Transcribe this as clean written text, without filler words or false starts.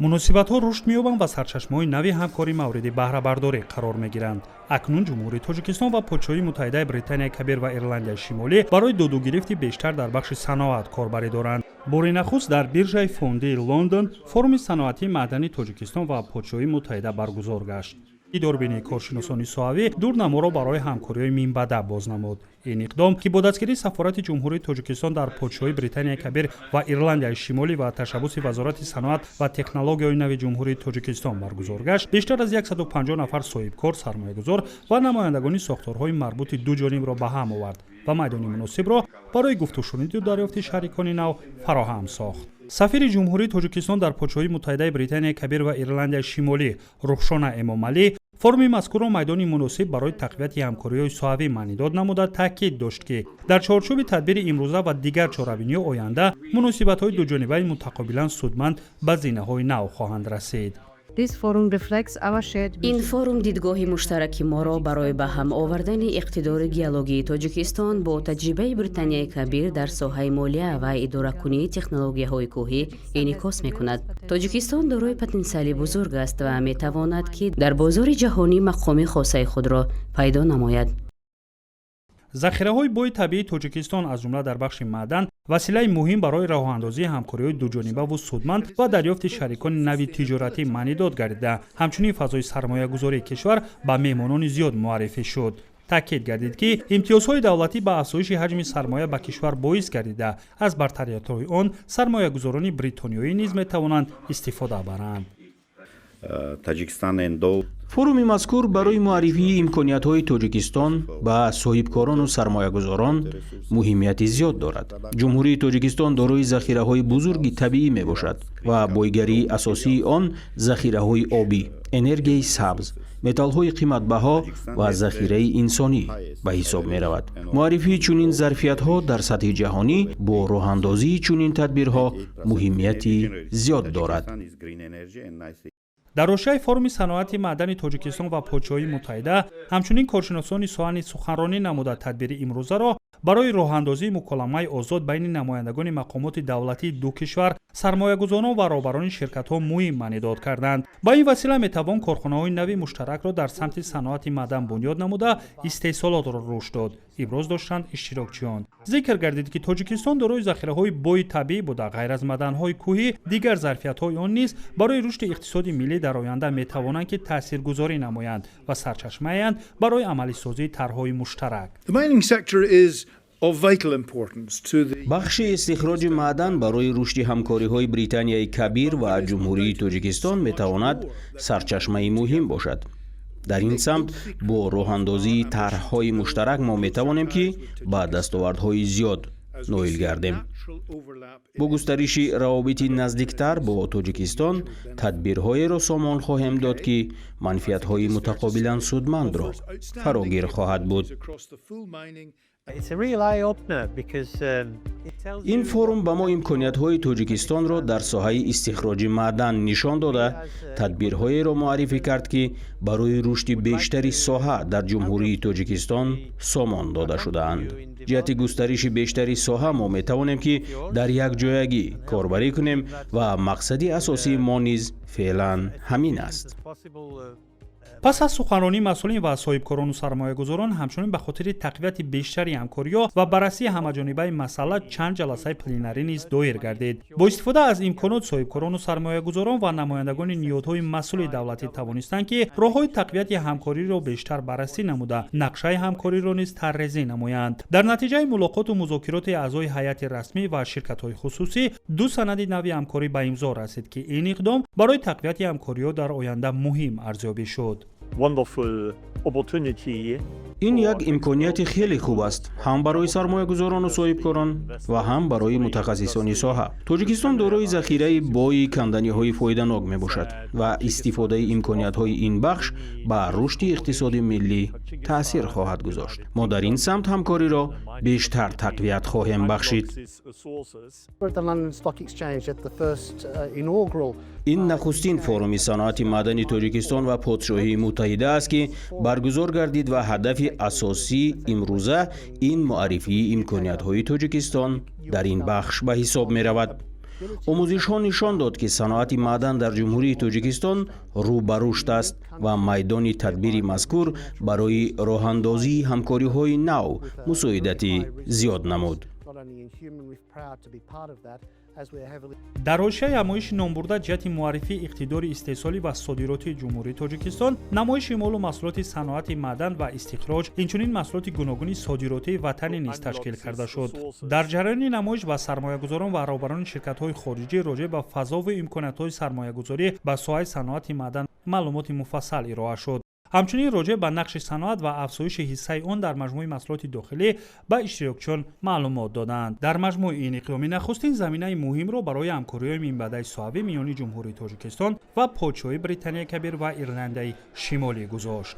Муносибатҳо рушд меёбанд ва сарчашмаҳои нави ҳамкорӣ мавриди баҳрабардорӣ қарор мегиранд. Акнун Ҷумҳурии Тоҷикистон ва Подшоҳии Муттаҳидаи Британияи Кабир ва Ирландияи Шимолӣ барои додугирифти бештар дар бахши саноат корбарӣ доранд. Бори нахуст дар биржаи фондии Лондон форуми саноатии маъдани Тоҷикистон ва Подшоҳии Муттаҳида баргузор гашт. Дидорбинии коршиносони соҳавӣ дурнаморо барои ҳамкориҳои минбаъда боз намуд. Ин иқдом, ки бо дастгирии сафорати Ҷумҳурии Тоҷикистон дар Подшоҳии Британияи Кабир ва Ирландияи Шимолӣ ва ташаббуси Вазорати саноат ва технологияҳои нави Ҷумҳурии Тоҷикистон баргузор гашт, бештар аз 150 нафар соҳибкор, сармоягузор ва намояндагони сохторҳои марбути ду ҷонибро ба ҳам овард ва майдони муносибро барои гуфтушуниду дарёфти шарикони нав фароҳам сохт. Сафири Ҷумҳурии Тоҷикистон дар Подшоҳии Муттаҳидаи Британияи Кабир ва Ирландияи Шимолӣ Рухшона Эмомалӣ форуми мазкурро майдони муносиб барои тақвияти ҳамкориҳои соҳавӣ маънидод намуда, таъкид дошт, ки дар чорчӯби тадбири имрӯза ва дигар чорабиниҳои оянда муносибатҳои дуҷонибаи мутақобилан судманд ба зинаҳои нав хоҳанд расид. Ин форум дидгоҳи муштараки моро барои ба ҳам овардани иқтидори геологии Тоҷикистон бо таҷрибаи Британияи Кабир дар соҳаи молия ва идоракунии технологияҳои кӯҳӣ инъикос мекунад. Тоҷикистон дорои потенсиали бузург аст ва метавонад, ки дар бозори ҷаҳонӣ мақоми хосаи худро пайдо намояд. Захираҳои бои табиии Тоҷикистон, аз ҷумла дар бахши маъдан, василаи муҳим барои роҳандозии ҳамкориҳои дуҷонибаву судманд ва дарёфти шарикони нави тиҷоратӣ маънидод гардида, ҳамчунин фазои сармоягузории кишвар ба меҳмонони зиёд муаррифӣ шуд. Таъкид гардид, ки имтиёзҳои давлатӣ ба афзоиши ҳаҷми сармоя ба кишвар боис гардида, аз бартариятҳои он сармоягузорони бритониёӣ низ метавонанд истифода баранд. Форуми мазкур барои муаррифии имкониятҳои Тоҷикистон ба соҳибкорону сармоягузорон муҳимияти зиёд дорад. Ҷумҳурии Тоҷикистон дорои захираҳои бузурги табиӣ мебошад ва бойгарии асосии он захираҳои обӣ, энергияи сабз, металлҳои қиматбаҳо ва захираи инсонӣ ба ҳисоб меравад. Муаррифии чунин зарфиятҳо дар сатҳи ҷаҳонӣ бо роҳандозии чунин тадбирҳо муҳимияти зиёд дорад. Дар ҳошияи форуми саноати маъдани Тоҷикистон ва Подшоҳии Муттаҳида ҳамчунин коршиносони соҳа низ суханронӣ намуда, тадбири имрӯзаро барои роҳандозии муколамаи озод байни намояндагони мақомоти давлатии ду кишвар, сармоягузорон ва роҳбарони ширкатҳо муҳим маънидод карданд. Ба ин васила метавон корхонаҳои нави муштаракро дар самти саноати маъдан бунёд намуда, истеҳсолотро рушд дод, иброз доштанд иштирокчиён. Зикр гардид, ки Тоҷикистон дорои захираҳои бои табиӣ буда, ғайр аз маъданҳои кӯҳӣ, дигар зарфиятҳои он низ барои рушди иқтисоди миллӣ дар оянда метавонанд, ки таъсиргузорӣ намоянд ва сарчашмаянд барои амалисозии тарҳҳои муштарак. Бахши истихроҷи маъдан барои рушди ҳамкориҳои Британияи Кабир ва Ҷумҳурии Тоҷикистон метавонад сарчашмаи муҳим бошад. Дар ин самт бо роҳандозии тарҳҳои муштарак мо метавонем, ки ба дастовардҳои зиёд ноил гардем. Бо густариши равобити наздиктар бо Тоҷикистон тадбирҳоеро сомон хоҳем дод, ки манфиатҳои мутақобилан судмандро фарогир хоҳад буд. Ин форум ба мо имкониятҳои Тоҷикистонро дар соҳаи истихроҷи маъдан нишон дода, тадбирҳоеро муаррифӣ кард, ки барои рушди бештари соҳа дар Ҷумҳурии Тоҷикистон сомон дода шудаанд. Ҷиҳати густариши бештари соҳа мо метавонем, ки дар якҷоягӣ корбарӣ кунем ва мақсади асосии мо низ феълан ҳамин аст. Пас аз суханронии масъулин ва соҳибкорону сармоягузорон, ҳамчунин ба хотири тақвияти бештари ҳамкориҳо ва баррасии ҳамаҷонибаи масъала чанд ҷаласаи пленарӣ низ доир гардид. Бо истифода аз имконот соҳибкорону сармоягузорон ва намояндагони ниҳодҳои масъули давлатӣ тавонистанд, ки роҳҳои тақвияти ҳамкориро бештар баррасӣ намуда, нақшаи ҳамкориро низ тарҳрезӣ намоянд. Дар натиҷаи мулоқоту музокироти аъзои ҳайати расмӣ ва ширкатҳои хусусӣ ду санади нави ҳамкорӣ ба имзо расид, ки ин иқдом барои тақвияти ҳамкориҳо дар оянда муҳим арзёбӣ шуд. Ин як имконияти хеле хуб аст ҳам барои сармоягузорону соҳибкорон ва ҳам барои мутахассисони соҳа. Тоҷикистон дорои захираи бои канданиҳои фоиданок мебошад ва истифодаи имкониятҳои ин бахш ба рушди иқтисоди миллӣ таъсир хоҳад гузошт. Мо дар ин самт ҳамкориро бештар тақвият хоҳем бахшид. Ин нахустин форуми саноати маъдани Тоҷикистон ва Подшоҳии Муттаҳида аст, ки баргузор гардид, ва ҳадафи асосии имрӯза ин муаррифии имкониятҳои Тоҷикистон дар ин бахш ба ҳисоб меравад. Омӯзишҳо нишон дод, ки саноати маъдан дар Ҷумҳурии Тоҷикистон рӯ ба рушд аст ва майдони тадбири мазкур барои роҳандозии ҳамкориҳои нав мусоидати зиёд намуд. Дар ҳошияи ҳамоиши номбурда ҷиҳати муаррифии иқтидори истеҳсолӣ ва содиротии Ҷумҳурии Тоҷикистон, намоиши молу маҳсулоти саноати маъдан ва истихроҷ, инчунин маҳсулоти гуногуни содиротии ватанӣ низ ташкил карда шуд. Дар ҷараёни намоиш ба сармоягузорон ва роҳбарони ширкатҳои хориҷӣ роҷеъ ба фазову имкониятҳои сармоягузорӣ ба соҳаи саноати маъдан маълумоти муфассал ироа шуд. Ҳамчунин роҷеъ ба нақши саноат ва афзоиши ҳиссаи он дар маҷмӯи маҳсулоти дохилӣ ба иштирокчиён маълумот доданд. Дар маҷмӯи ин иқдоми нахустин заминаи муҳимро барои ҳамкориҳои минбаъдаи соҳавӣ миёни Ҷумҳурии Тоҷикистон ва Подшоҳии Британияи Кабир ва Ирландияи Шимолӣ гузошт.